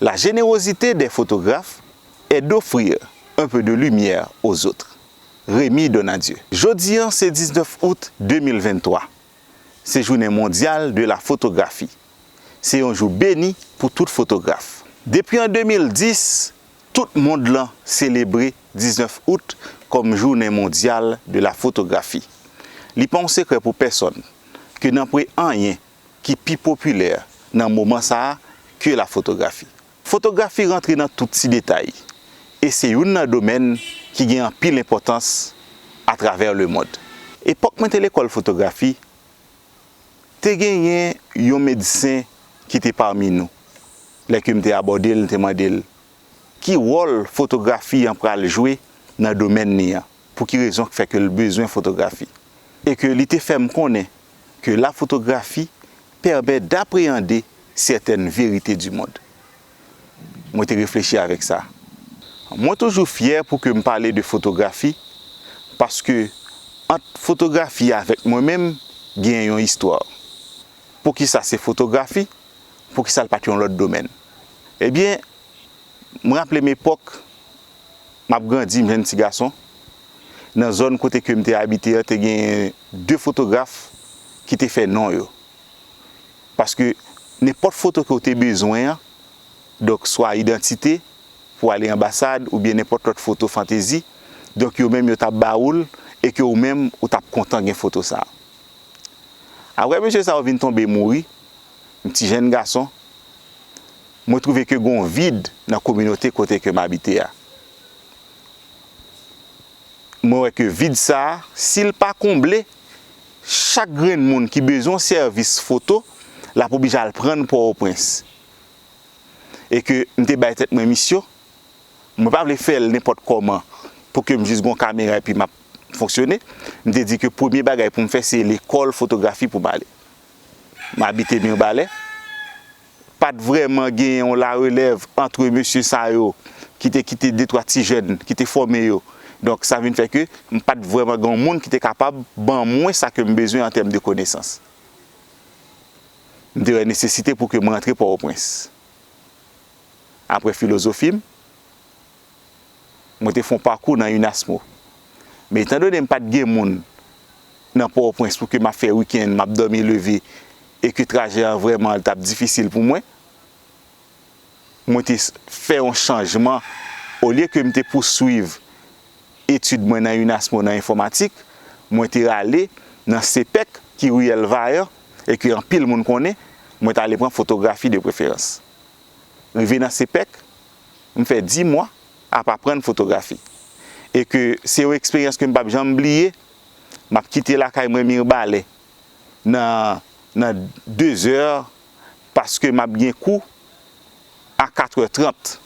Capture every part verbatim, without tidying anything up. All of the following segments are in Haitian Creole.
La générosité des photographes est d'offrir un peu de lumière aux autres. Rémy Donadieu. Jodi an se diznèf out de mil venntwa. Se jounen mondyal de la fotografi. Se yon jou beni pou tout fotograf. Depi an de mil dis, tout mond lan selebre diznèf out kòm jounen mondyal de la fotografi. Li pa yon sekrè pou pèsonn ke nanpwen anyen ki pi popilè nan moman sa a ke la fotografi. Fotografi rantre nan tout ti detay, e se youn nan domèn ki gen anpil enpòtans atravè lemonn. Epòk mwen te lekòl fotografi, te genyen yon medsen ki te pami nou. Lè ke m te abòde l, m te mande l ki wòl fotografi an pral jwe nan domèn li an, pou ki rezon k fè ke l bezwen fotografi. E ke li te fè m konnen ke la fotografi pèmèt d'apreyande sètèn verite di mond. Mwen te reflechi avèk sa. Mwen toujou fyè pou ke m pale de fotografi, paske ant fotografi avèk mwen menm, gen yon istwa. Poukisa se fotografi? Poukisa l pa t yon lòt domèn? Ebyen, m raple m epòk m ap grandi, m jèn ti gason, nan zòn kote ke m te abite an, te gen de fotograf ki te fè non yo. Paske nenpòt foto ke w te bezwen an, donk swa idantite, pou ale anbasad, oubyen nenpòt lòt foto fantezi, donk yo menm yo t ap ba ou l, e ke ou menm ou t ap kontan gen foto sa a. Apre mesye sa yo vin tonbe mouri, m ti jèn gason, mwen twouve ke gen yon vid nan kominote kote ke m abite a. Mwen wè ke vid sa a, si l pa konble, chak grenn moun ki bezwen yon sèvis foto, l ap oblije al pran Pòtoprens. E ke m te bay tèt mwen misyon, mwen pa vle fè l nenpòt kòman pou ke m jis gen yon kamera epi m ap fonksyone. M te di ke premye bagay pou m fè se lekòl fotografi pou m ale. M abite Mibalè. Pa t vrèman gen yon larelèv ant mesye sa yo ki te kite de twa ti jèn ki te fòme yo. Donk sa vin fè ke m pa t vrèman gen yon moun ki te kapab ban mwen sa ke m bezwen an tèm de konesans. M te wè nesesite pou ke m rantre Pòtoprens. Apre filozofi m, mwen te fè yon pakou nan UNASMO. Men etandone m pa t gen moun nan Pòtoprens pou ke m ap fè wikenn, m ap dòmi leve, e ke trajè an vrèman li t ap difisil pou mwen, mwen te s- fè yon chanjman. Olye ke m te pouswiv etid mwen nan UNASMO nan enfòmatik, mwen te ale nan CPEC ki riyèl Vayan e ke anpil moun konnen, mwen t ale pran fotografi de preferans. Rive nan CPEC, m fè dis mwa ap aprann fotografi. E ke se yon eksperyans ke m p ap janm bliye, m ap kite lakay mwen Mibalè nan, nan de zè paske m ap gen kou a katrè trant.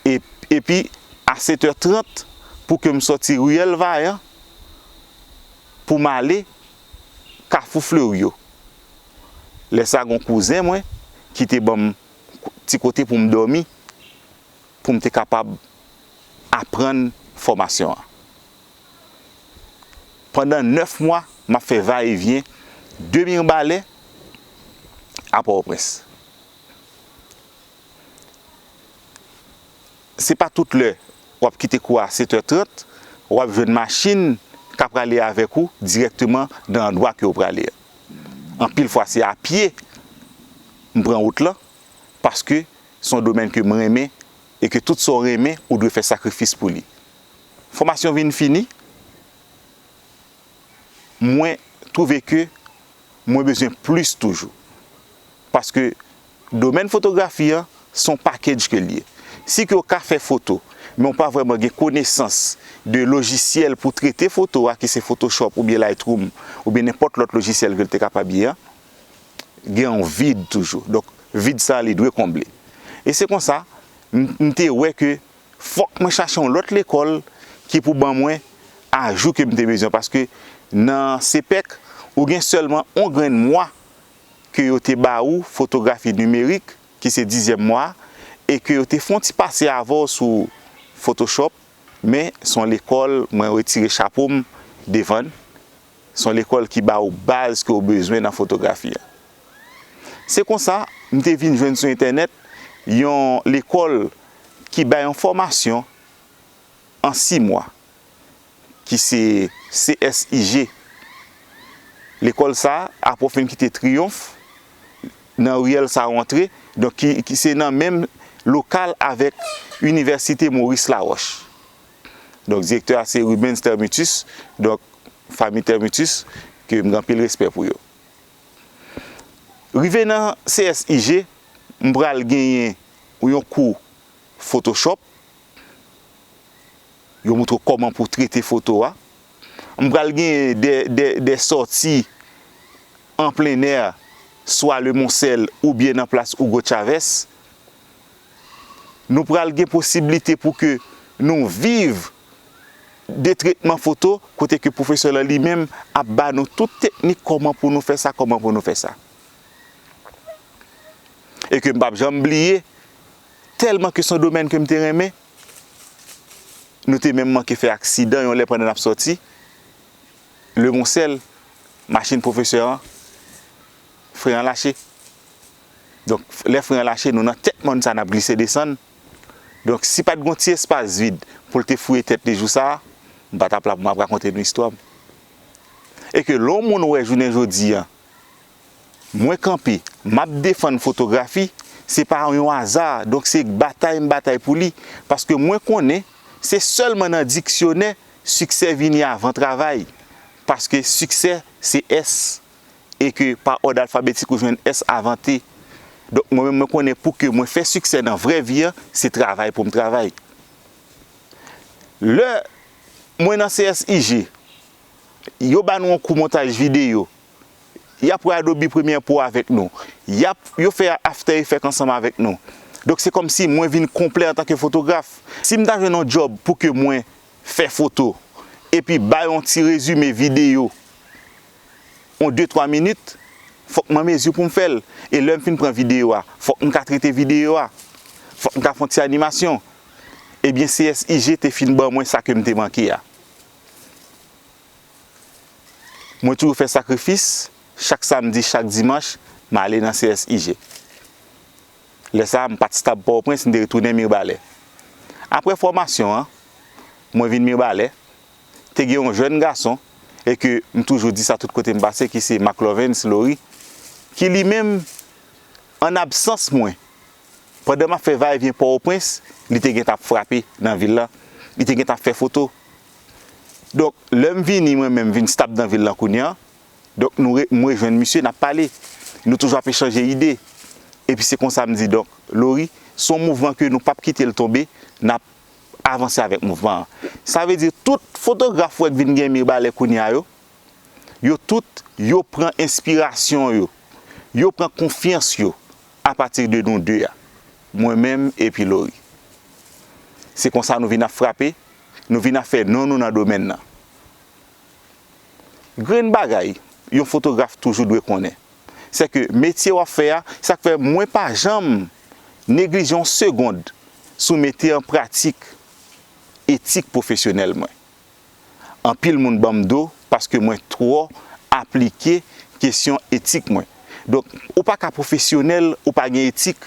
E, epi a setè trant pou ke m sòti riyèl Vayan pou m ale Kafou Fleryo. Lè sa gen yon kouzen mwen ki te ban m ti kote pou m dòmi pou m te kapab aprann fòmasyon an. Pandan nèf mwa, m ap fè vayevyen de Mibalè a Pòtoprens. Se pa tout lè w ap kite kou a setè trant, w ap jwenn machin k ap prale avèk ou dirèkteman nan andwa ke w prale a. Anpil fwa se a pye m pran wout lan, paske se yon domèn ke m renmen e ke tout sa w renmen, ou dwe fè sakrifis pou li. Fòmasyon vin fini, mwen twouve ke mwen bezwen plis toujou. Paske domèn fotografi an, se yon package ke l ye. Si ke w ka fè foto, men w pa vrèman gen konesans de lojisyèl pou trete foto a, ki se Photoshop oubyen Lightroom, oubyen nenpòt lòt lojisyèl ke l te kapab ye an, gen yon vid toujou. Donk, vid sa a, li dwe konble. E se konsa, m, m te wè ke fòk mwen chache yon lòt lekòl ki pou ban mwen ajou ke m te bezwen. Paske nan CPEC, ou gen sèlman yon grenn mwa ke yo te ba ou fotografi nimerik, ki se dizyèm mwa, e ke yo te fè yon ti pase avè w sou Photoshop, men se yon lekòl, mwen retire chapo m devan l. Se yon lekòl ki ba ou baz ke w bezwen nan fotografi a. Se konsa, m te vin jwenn sou entènèt yon lekòl ki bay yon fòmasyon an sis mwa, ki se C S I G. Lekòl sa a, apre w fin kite Triyonf, nan riyèl sa a w antre, donk ki, ki se nan menm lokal avèk Inivèsite Maurice Laroche. Donk, direktè a se Rubens Termitus, donk, fanmi Termitus, ke m gen anpil respè pou yo. Rive nan C S I G, m pral genyen yon kou Photoshop. Yo montre w kòman pou w trete foto a. M pral genyen de, de, de sòti an plen è, swa Lemoncel oubyen nan plas Hugo Chavez. Nou pral gen posiblite pou ke nou viv de tretman foto, kote ke pwofesè lan li menm ap ba nou tout teknik kòman pou nou fè sa, kòman pou nou fè sa. E ke m p ap janm bliye, tèlman ke se yon domèn ke m te renmen, nou te menm manke fè aksidan yon lè pandan n ap sòti. Lemoncel, machin pwofesè an, fren an lache. Donk, lè fren an lache, nou nan tèt mòn sa, n ap glise desann. Donk, si pa t gen yon ti espas vid pou l te fouye tèt li jou sa a, m pa t ap la pou m ap rakonte nou istwa m. E ke lè yon moun wè jounen jodi a, mwen kanpe, m ap defann fotografi, se pa yon aza, donk se batay m batay pou li, paske mwen konnen se sèlman nan diksyonè siksè vini avan travay, paske siksè se S, e ke pa òd alfabetik ou jwenn S avan T. Donk mwen menm mwen konnen pou ke mwen fè siksè nan vrè vi an, se travay pou m travay. Lè mwen nan C S I G, yo ba nou yon kou montaj videyo, y ap wè Adobe Premiere Pro avèk nou. Y ap, yo fè After Effects ansanm avèk nou. Donk, se kòmsi mwen vin konplè antanke fotograf. Si m ta jwenn yon djòb pou ke mwen fè foto, epi bay yon ti rezime videyo, yon de twa minit, fòk m an mezi pou m fè l. E lè m fin pran videyo a, fòk m ka trete videyo a. Fòk m ka fè yon ti animasyon. Ebyen, C S I G te fin ban mwen sa ke m te manke a. Mwen toujou fè sakrifis, chak samdi, chak dimanch, m ale nan C S I G. Lè sa a, m pa t stab Pòtoprens, m te retounen Mibalè. Apre fòmasyon an, mwen vin Mibalè. Te gen yon jèn gason, e ke m toujou di sa tout kote m pase, ki se Marc Lovens Laurie, ki li menm, an absans mwen, pandan m ap fè vayevyen Pòtoprens, li te gentan ap frape nan vil la, li te gentan ap fè foto. Donk, lè m vini, mwen menm, vin stab nan vil la kounye a, donk, nou re-, m rejwenn misye, n ap pale. Nou toujou ap echanje ide. Epi se konsa m di, donk, Laurie, se yon mouvman ke nou p ap kite l tonbe, n ap avanse avèk mouvman an. Sa vle di, tout fotograf ou wè k vin gen Mibalè kounye a yo, yo tout, yo pran enspirasyon yo, yo pran konfyans yo apati de nou de a, mwen menm epi Laurie. Se konsa nou vin ap frape, nou vin ap fè non nou nan domèn nan. Grenn bagay yon fotograf toujou dwe konnen, se ke metye w ap fè a, sa k fè mwen pa janm neglije yon segond sou mete an pratik etik pwofesyonèl mwen. Anpil moun ban m do paske mwen twò aplike kesyon etik mwen. Donk, ou pa ka pwofesyonèl ou pa gen etik.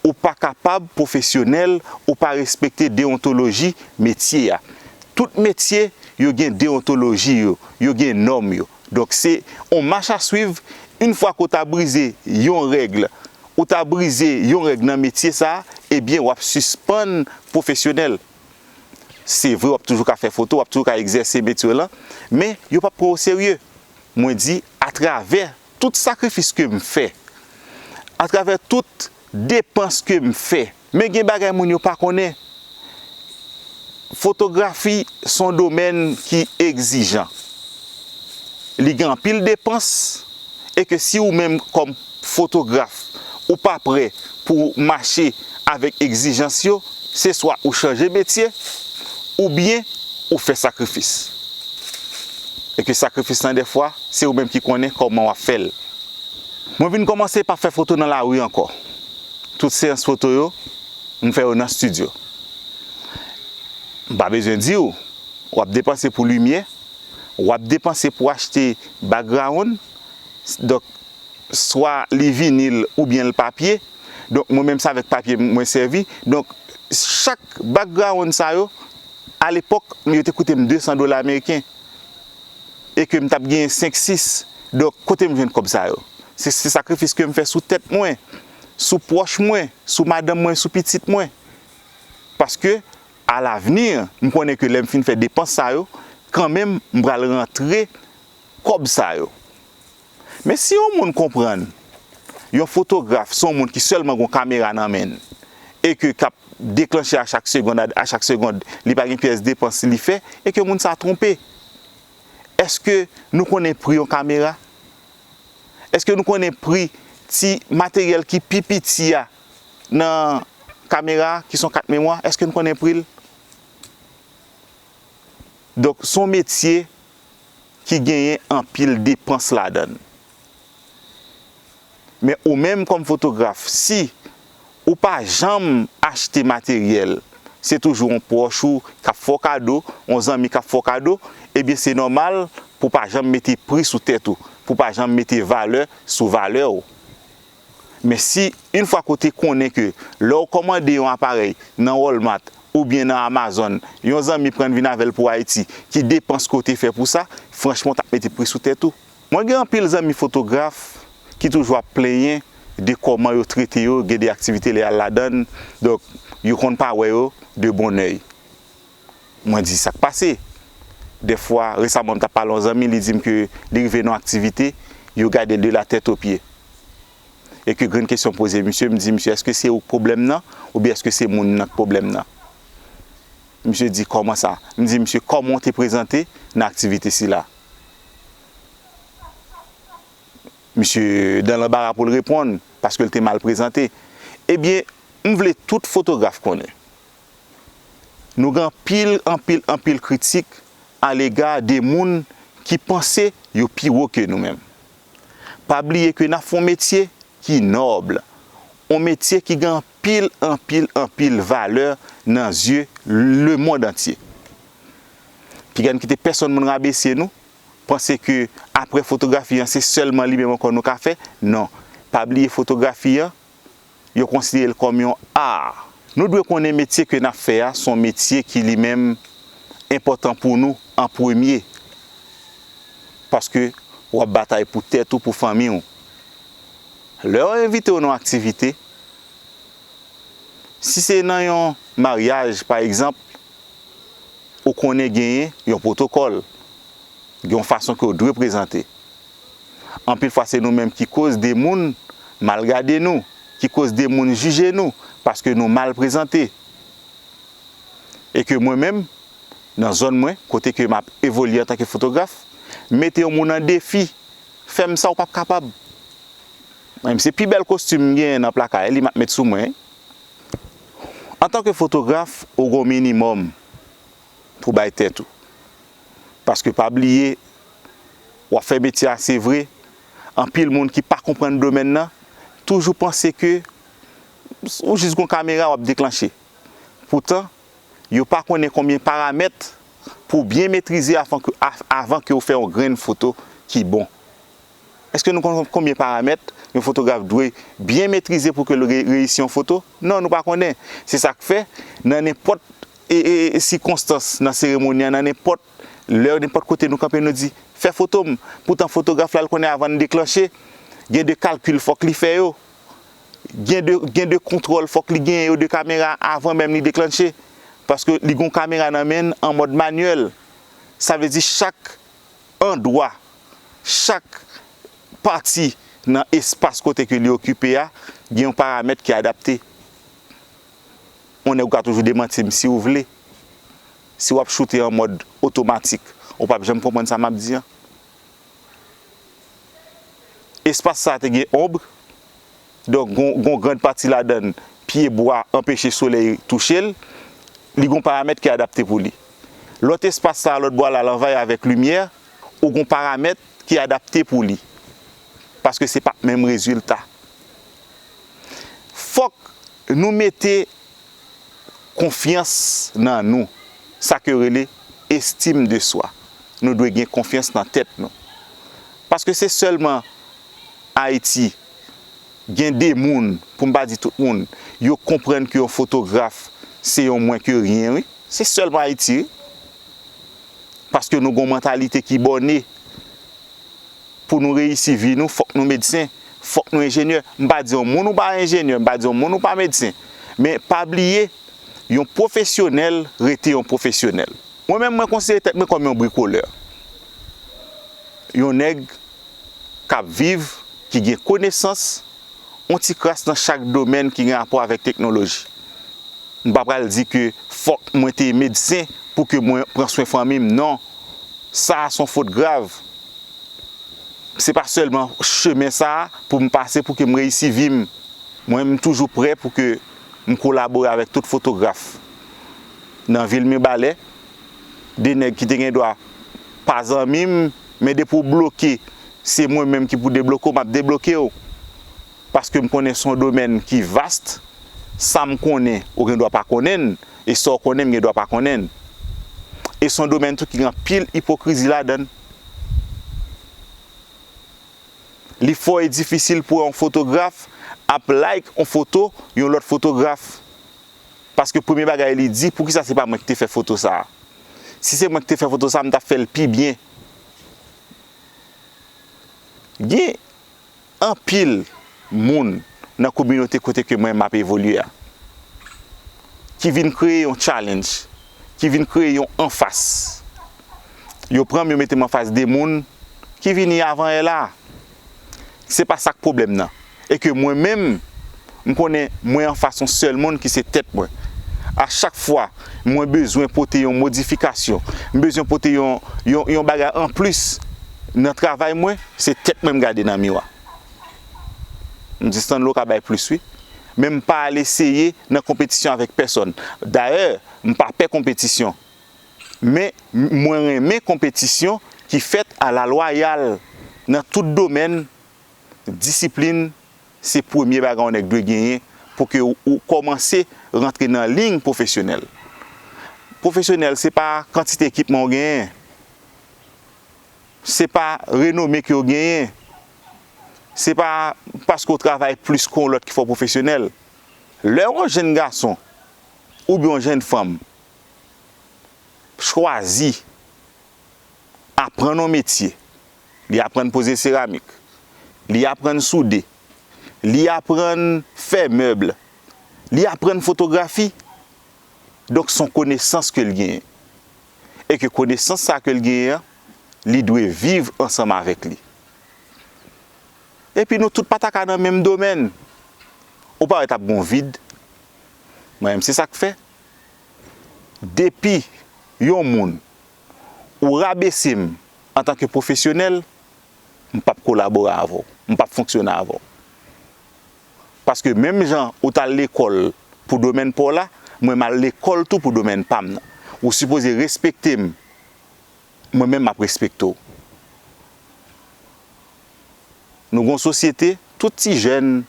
Ou pa kapab pwofesyonèl ou pa respekte deyontoloji metye a. Tout metye, yo gen deyontoloji yo, yo gen nòm yo. Donk, se yon mach a swiv. Yon fwa ke w ta brize yon règ, ou ta brize yon règ nan metye sa a, ebyen, w ap sispann pwofesyonèl. Se vre, w ap toujou ka fè foto, w ap toujou ka egzèse metye w lan, men yo p ap pran w oserye. Mwen di, atravè tout sakrifis ke m fè, atravè tout depans ke m fè, men gen bagay moun yo pa konnen. Fotografi se yon domèn ki egzijan. Li gen anpil depans, e ke si ou menm kòm fotograf, ou pa prè pou w mache avèk egzijans yo, se swa ou chanje metye, oubyen ou fè sakrifis. E ke sakrifis lan, dèfwa, se ou menm ki konnen kòman w ap fè l. Mwen vin kòmanse pa fè foto nan lari ankò. Tout seyans foto yo, m fè yo nan estidyo. M pa bezwen di w, w ap depanse pou limyè, w ap depanse pou achte background. Donk, swa li vinil oubyen l papye. Donk, mwen menm se avèk papye mwen sèvi. Donk, chak background sa yo, alepòk, yo te koute m de san dola ameriken. E ke m t ap genyen senk, sis. Donk, kote m jwenn kòb sa yo? Se, se sakrifis ke m fè sou tèt mwen, sou pwòch mwen, sou madanm mwen, sou pitit mwen. Paske, alavni, m konnen ke lè m fin fè depans sa yo, kanmenm, m pral rantre kòb sa yo. Men si yon moun konprann, yon fotograf, se yon moun ki sèlman gon kamera nan men l, e ke k ap deklanche a chak segond, a, a chak segond, li pa gen pyès depans li fè, e ke moun sa twonpe. Èske nou konnen pri yon kamera? Èske nou konnen pri ti materyèl ki pi piti a nan kamera a, ki se yon kat memwa? Èske nou konnen pri l? Donk, se yon metye ki genyen anpil depans ladan l. Men ou menm kòm fotograf, si ou pa janm achte materyèl, se toujou yon pwòch ou k ap fè w kado, yon zanmi k ap fè w kado, ebyen se nòmal pou w pa janm mete pri sou tèt ou, pou w pa janm mete valè sou valè w. Men si, yon fwa ke w te konnen ke lè w kòmande yon aparèy nan Walmart oubyen nan Amazon, yon zanmi pran l vin avè l pou Ayiti, ki depans ke w te fè pou sa, franchman, w t ap mete pri sou tèt ou. Mwen gen anpil zanmi fotograf ki toujou ap plenyen de kòman yo trete yo, gen de aktivite lè y al ladan l, donk, yo konn pa wè yo de bon èy. Mwen di sa k pase. Dèfwa, resaman, m t ap pale yon zanmi, li di m ke li rive nan yon aktivite, yo gade l de la tèt o pye. E ke grenn kesyon poze misye, m di, "Misye, èske se ou k pwoblèm nan, oubyen èske se moun nan k pwoblèm nan?" Misye di, "Kòman sa?" M di, "Misye, kòman w te prezante nan aktivite sila?" Misye dan lanbara pou l reponn, paske l te mal prezante. Ebyen, m vle tout fotograf konnen. Nou gen anpil, anpil, anpil kritik alega de moun ki panse yo pi wo ke nou menm. Pa bliye ke n ap fè yon metye ki nòb, yon metye ki gen anpil, anpil, anpil valè nan zye lemonn antye. Piga n kite pèsonn moun rabese nou, panse ke apre fotografi an, se sèlman li menm ankò nou ka fè. Non, pa bliye fotografi an, yo konsidere l kòm yon ar. Nou dwe konnen metye ke n ap fè a, se yon metye ki li menm enpòtan pou nou an premye. Paske w ap batay pou tèt ou, pou fanmi w. Lè yo envite w nan yon aktivite, si se nan yon maryaj, pa egzanp, ou konnen genyen yon pwotokòl, gen yon fason ke w dwe prezante. Anpil fwa, se nou menm ki koz de moun mal gade nou, ki koz de moun jije nou, paske nou mal prezante. E ke mwen menm, nan zòn mwen, kote ke m ap evolye antanke fotograf, mete yon moun an defi, fè m sa w p ap kapab. Mwen menm, se pi bèl kostim m genyen nan plaka, e li m ap met sou mwen. Antanke fotograf, ou gen yon minimòm pou bay tèt ou. Paske pa bliye, w ap fè metye a, se vre, anpil moun ki pa konprann domèn nan, toujou panse ke ou jis gon kamera w ap deklanche. Poutan, yo pa konnen konbyen paramèt pou w byen metrize avan ke, av-, avan ke w fè yon grenn foto ki bon. Èske nou konn konbyen paramèt yon fotograf dwe byen metrize pou ke l re-, reyisi yon foto? Non, nou pa konnen. Se sa k fè, nan nenpòt, e, e, e, sikonstans, nan seremoni an, nan nenpòt lè, nenpòt kote nou kanpe, nou di, "Fè foto m." Poutan, fotograf la, l konnen avan n deklanche, gen de kalkil fòk li fè yo. Gen de, gen de kontwòl fòk li genyen yo de kamera avan menm li deklanche. Paske li gon kamera nan men l an mòd manyèl. Sa vle di chak andwa, chak pati nan espas kote ke li okipe a, gen yon paramèt ki adapte. On nèg ou ka toujou demanti m si w vle. Si w ap choute an mòd otomatik, ou p ap janm konprann sa m ap di an. Espas sa a te gen onb, donk gon, gon grann pati ladan l, pye bwa anpeche solèy touche l, li gon paramèt ki adapte pou li. Lòt espas sa a, lòt bò la, l anvayi avèk limyè, ou gon paramèt ki adapte pou li. Paske se p ap menm rezilta. Fòk nou mete konfyans nan nou, sa ke yo rele estime de soi. Nou dwe gen konfyans nan tèt nou. Paske se sèlman Ayiti, gen de moun, pou m pa di tout moun, yo konprann ke yon fotograf se yon mwen ke ryen, wi. Se sèlman Ayiti, wi. Paske nou gen yon mantalite ki bòne. Pou nou reyisi vi nou, fòk nou medsen, fòk nou enjenyè. M pa di yon moun ou pa enjenyè, m pa di yon moun ou pa medsen. Men pa bliye, yon pwofesyonèl rete yon pwofesyonèl. Mwen menm, mwen konsidere tèt mwen kòm yon brikolè. Yon nèg k ap viv, ki gen konesans, yon ti kras nan chak domèn ki gen rapò avèk teknoloji. M pa pral di ke fòk mwen te medsen pou ke mwen pran swen fanmi m, non. Sa a se yon fot grav. Se pa sèlman chemen sa a pou m pase pou ke m reyisi vi m. Mwen, m toujou prè pou ke m kolabore avèk tout fotograf nan vil Mibalè. De nèg ki te gen dwa pa zanmi m, men depi w bloke, se mwen menm ki pou debloke w, m ap debloke w. Paske m konnen se yon domèn ki vast. Sa m konnen, ou gen dwa pa konnen l, e sa w konnen, m gen dwa pa konnen l. E se yon domèn tou ki gen anpil ipokrizi ladan l. Li fò e difisil pou yon fotograf ap like yon foto yon lòt fotograf. Paske premye bagay li di, "Poukisa se pa mwen ki te fè foto sa a? Si se mwen ki te fè foto sa a, m t ap fè l pi byen." Gen anpil moun nan kominote kote ke mwen m ap evolye a, ki vin kreye yon challenge, ki vin kreye yon anfas. Yo pran m, yo mete m anfas de moun ki vini avan yè la. Se pa sa k pwoblèm nan. E ke mwen menm, m konnen mwen anfas yon sèl moun ki se tèt mwen. A chak fwa mwen bezwen pote yon modifikasyon, m bezwen pote yon, yon, yon bagay anplis nan travay mwen, se tèt mwen m gade nan miwa. M di Stanley ka bay plis wi. Men m pa al eseye nan konpetisyon avèk pèsòn. Dayè, m pa pè konpetisyon. Men m-, mwen renmen konpetisyon ki fèt alalwayal nan tout domèn. Disiplin se premye bagay yon nèg dwe genyen pou ke ou, ou kòmanse rantre nan liy pwofesyonèl. Pwofesyonèl, se pa kantite ekipman w genyen. Se pa renome ke w genyen. Se pa paske w travay plis ke yon lòt ki fè w pwofesyonèl. Lè yon jenn gason oubyen yon jenn fanm chwazi aprann yon metye, li aprann poze seramik, li aprann soude, li aprann fè mèb, li aprann fotografi. Donk, se yon konesans ke l genyen. E ke konesans sa ke l genyen an, li dwe viv ansanm avèk li. Epi nou tout pa ta ka nan menm domèn. Ou pa wè t ap gen yon vid? Mwen menm, se sa k fè. Depi yon moun, ou rabese m antanke pwofesyonèl, m p ap kolabore avè w. M p ap fonksyone avè w. Paske menm jan ou t al lekòl pou domèn pa w la, mwen m al lekòl tou pou domèn pa m nan. Ou sipoze respekte m, mwen menm m ap respekte w. Nou gen yon sosyete, tout ti jèn,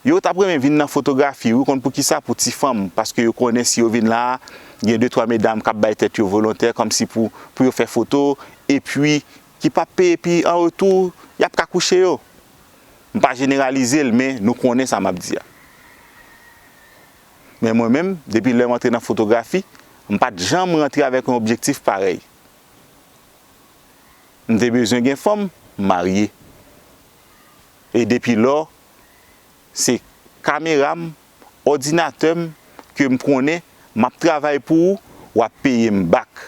yo t ap renmen vin nan fotografi, wi, konn poukisa? Pou ti fanm, paske yo konnen si yo vin la a, gen de twa medam k ap bay tèt yo volontè, kòmsi pou, pou yo fè foto, epi ki p ap peye, epi an retou, y ap ka kouche yo. M pa jeneralize l, men nou konnen sa m ap di a. Men mwen menm, depi lè m antre nan fotografi, m pa t janm rantre avèk yon objektif parèy. M te bezwen gen fanm, m marye. E depi lò, se kamera m, òdinatè m, ke m konnen, m ap travay pou ou, w ap peye m back.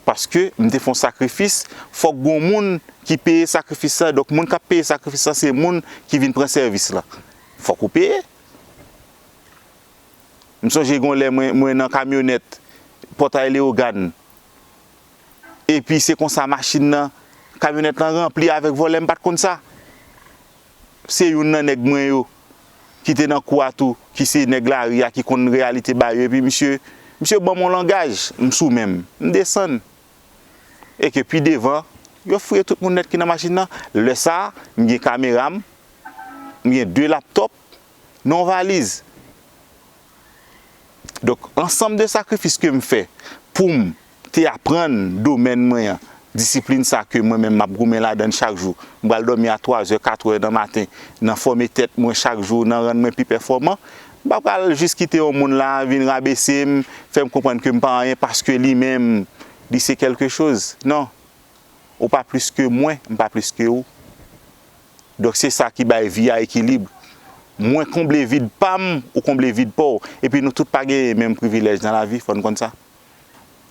Paske m te fè yon sakrifis, fòk gon moun ki peye sakrifis la. Donk, moun k ap peye sakrifis la, se moun ki vin pran sèvis la. Fòk ou peye. M sonje gon lè mwen, mwen nan kamyonèt Pòtay Leyogàn. Epi se konsa machin nan, kamyonèt lan ranpli avèk vòlè, m pa t konn sa. Se youn nan nèg mwen yo ki te nan kou a tou, ki se nèg lari a, ki konn reyalite bagay yo, epi misye, misye ban m yon langaj, m sou men m, m desann. E ke pi devan, yo fouye tout moun nèt ki nan machin nan. Lè sa a, m gen kamera m, m gen de laptòp, nan yon valiz. Donk, ansanm de sakrifis ke m fè pou m te aprann domèn mwen an, disiplin sa ke mwen menm m ap goumen ladan l chak jou. M pral dòmi a twazè, katrè nan maten, nan fòme tèt mwen chak jou, nan rann mwen pi pèfòman. M pa pral jis kite yon moun la vin rabese m, fè m konprann ke m pa anyen paske li menm, li se kèlke choz. Non. Ou pa plis ke mwen, m pa plis ke ou. Donk se sa ki bay vi a ekilib. Mwen konble vid pa m, ou konble vid pa w. Epi nou tout pa genyen menm privilèj nan lavi, fò n konn sa.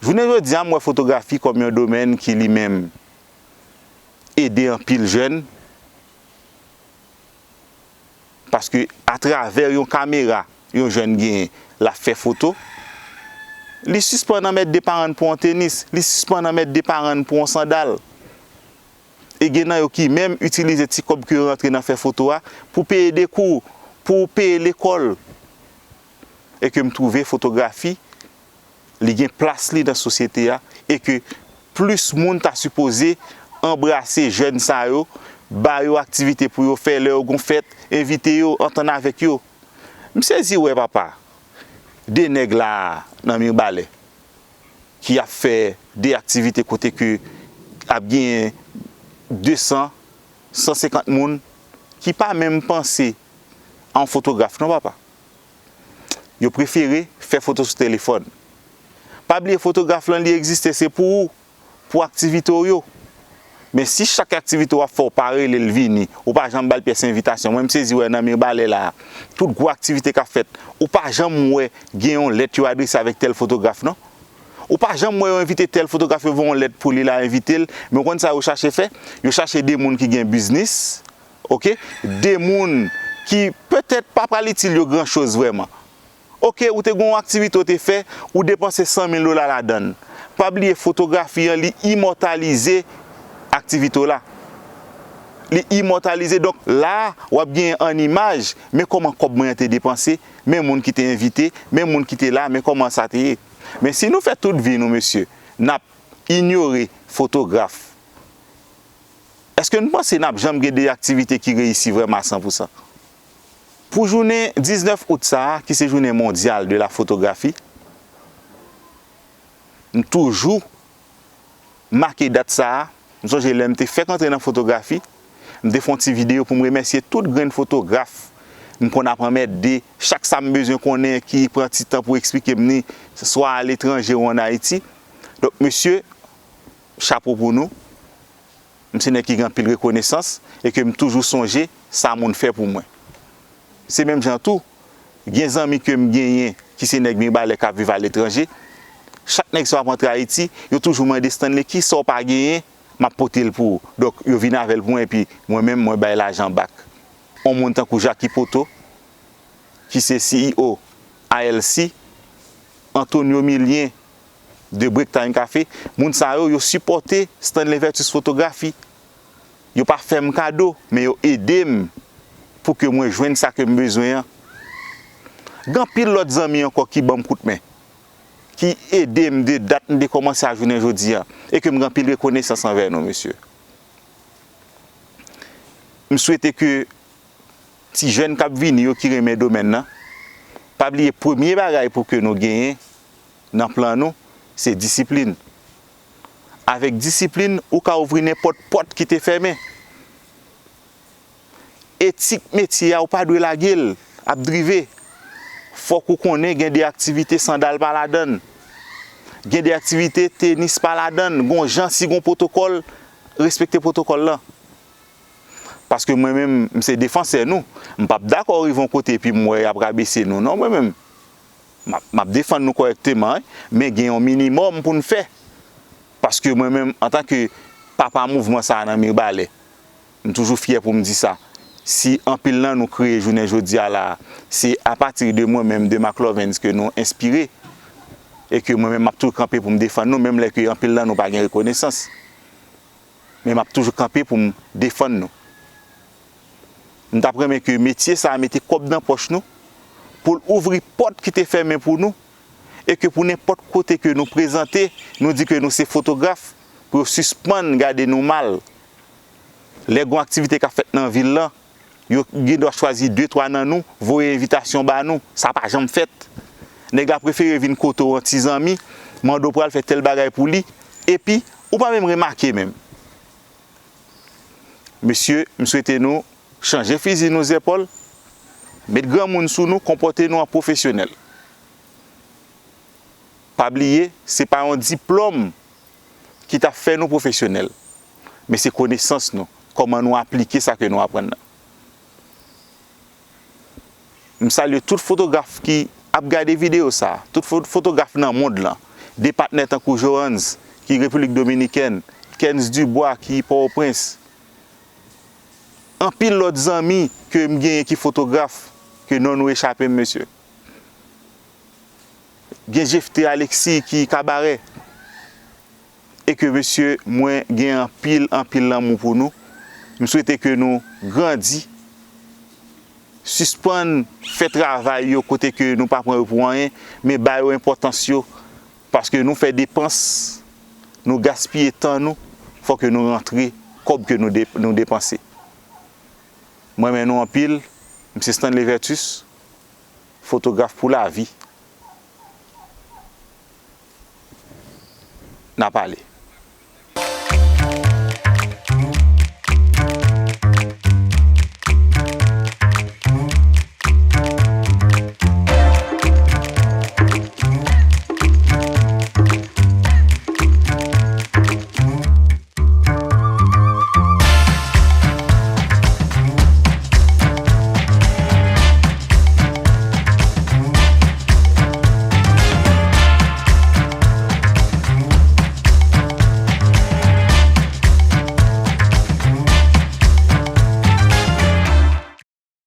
Jounen jodi a, m wè fotografi kòm yon domèn ki li menm ede anpil jèn. Paske atravè yon kamera yon jèn genyen, l ap fè foto, li sispann anmède paran n pou yon tenis, li sispann anmède paran n pou yon sandal. E gen nan yo ki menm itilize ti kòb ke yo rantre nan fè foto a pou peye de kou, pou peye lekòl. E ke m twouve fotografi, li gen plas li nan sosyete a, e ke plis moun ta sipoze anbrase jèn sa yo, ba yo aktivite pou yo fè lè yo gon fèt, envite yo, antann avèk yo. M sezi wè papa, de nèg la nan Mibalè ki ap fè de aktivite kote ke ap genyen de san, san senkant moun ki pa menm panse a yon fotograf non papa. Yo prefere fè foto sou telefòn. Pa bliye fotograf lan li egziste se pou ou, pou aktivite w yo. Men si chak aktivite w ap fè w pa rele l vini, ou pa janm ba l pyès envitasyon. Mwen m sezi wè nan Mibalè la, tout gwo aktivite k ap fèt, ou pa janm wè gen yon lèt yo adrese avèk tèl fotograf non. Ou pa janm wè yo envite tèl fotograf, yo voye yon lèt pou li la envite l. Men w konn sa yo chache fè? Yo chache de moun ki gen biznis, oke? De moun ki petèt pa pral itil yo gran choz vrèman. Oke, ou te gen yon aktivite w te fè, ou depanse san mil dola ladan l. Pa bliye fotografi an li imòtalize aktivite w la. Li imòtalize, donk la w ap genyen an imaj, men kòman kòb mwen an te depanse, men moun ki te envite, men moun ki te la, men kòman sa te ye. Men si nou fè tout vi nou mesye, n ap inyore fotograf, èske n panse n ap janm gen de aktivite ki reyisi vrèman a san pou san? Pou jounen diznèf out sa a, ki se jounen mondyal de la fotografi, m toujou make dat sa a. M sonje lè m te fèk antre nan fotografi, m te fè yon ti videyo pou m remèsye tout grenn fotograf m konn ap anmède, chak sa m bezwen konnen ki pran ti tan pou eksplike m ni, swa aletranje ou ann Ayiti. Donk mesye, chapo pou nou. M se nèg ki gen anpil rekonesans e ke m toujou sonje sa moun fè pou mwen. Se menm jan tou, gen zanmi ke m genyen ki se nèg Mibalè k ap viv aletranje. Chak nèg sa w ap antre Ayiti, yo toujou mande Stanley kisa w pa genyen, m ap pote l pou ou. Donk yo vin avè l pou mwen epi mwen menm mwen bay lajan bak. On moun tankou Jacky Poto, ki se C E O A L C, Antonio Milien de Break Time Café, moun sa yo, yo sipòte Stanley Vertus Fotografi. Yo pa fè m kado, men yo ede m pou ke mwen jwenn sa ke m bezwen an. Gen anpil lòt zanmi ankò ki ban m kout men, ki ede m de dat m te kòmanse a jounen jodi a, e ke m gen anpil rekonesans anvè nou, mesye. M swete ke ti jèn k ap vini yo ki renmen domèn nan, pa bliye premye bagay pou ke nou genyen nan plan nou, se disiplin. Avèk disiplin, ou ka ouvri nenpòt pòt ki te fèmen. Etik metye a, ou pa dwe lage l ap drive. Fòk ou konnen gen de aktivite sandal pa ladan l. Gen de aktivite tenis pa ladan l. Gon jan, si gon pwotokòl, respekte pwotokòl lan. Paske mwen menm, m se defansè nou. M p ap dakò rive yon kote epi m wè y ap rabese nou. Non, mwen menm, m ap, m ap defann nou kòrèkteman, wi, men gen yon minimòm pou n fè. Paske mwen menm, antanke papa mouvman sa a nan Mibalè, m toujou fyè pou m di sa. Si anpil nan nou kreye jounen jodi a la, se apati de mwen menm, de Marc Lovens, ke nou enspire. E ke mwen menm, m ap toujou kanpe pou m defann nou, menm lè ke anpil nan nou pa gen rekonesans. Men m ap toujou kanpe pou m defann nou. M t ap renmen ke metye sa a mete kòb nan pòch nou, pou l ouvri pòt ki te fèmen pou nou, e ke pou nenpòt kote ke nou prezante, nou di ke nou se fotograf, pou yo sispann gade nou mal. Lè gon aktivite k ap fèt nan vil lan, yo gen dwa chwazi de twa nan nou, voye envitasyon ba nou. Sa pa janm fèt. Nèg la prefere vin kote w an ti zanmi, mande w pou al fè tèl bagay pou li, epi Ou pa menm remake menm. Mesye, m swete nou chanje fizi nou zepòl, met granmoun sou nou, konpòte nou an pwofesyonèl. Pa bliye, se pa yon diplòm ki t ap fè nou pwofesyonèl, men se konesans nou, kòman nou aplike sa ke nou aprann nan. M salye tout fotograf ki ap gade videyo sa, tout fo-, fotograf nan mond lan, de patnè tankou Johannes ki Repiblik Dominikèn, Kens Dubois ki Pòtoprens, anpil lòt zanmi ke m genyen ki fotograf, ke non nou echape m, mesye. Gen Jephté Alexis ki Kabarè. E ke, mesye, mwen gen anpil, anpil lanmou pou nou. M swete ke nou grandi, sispann fè travay yo kote ke nou pa pran yo pou anyen, men ba yo enpòtans yo, paske nou fè depans, nou gaspiye tan nou, fò ke nou rantre kòb ke nou de-, nou depanse. Mwen renmen nou anpil, m se Stanley Vertus, fotograf pou lavi. N a pale.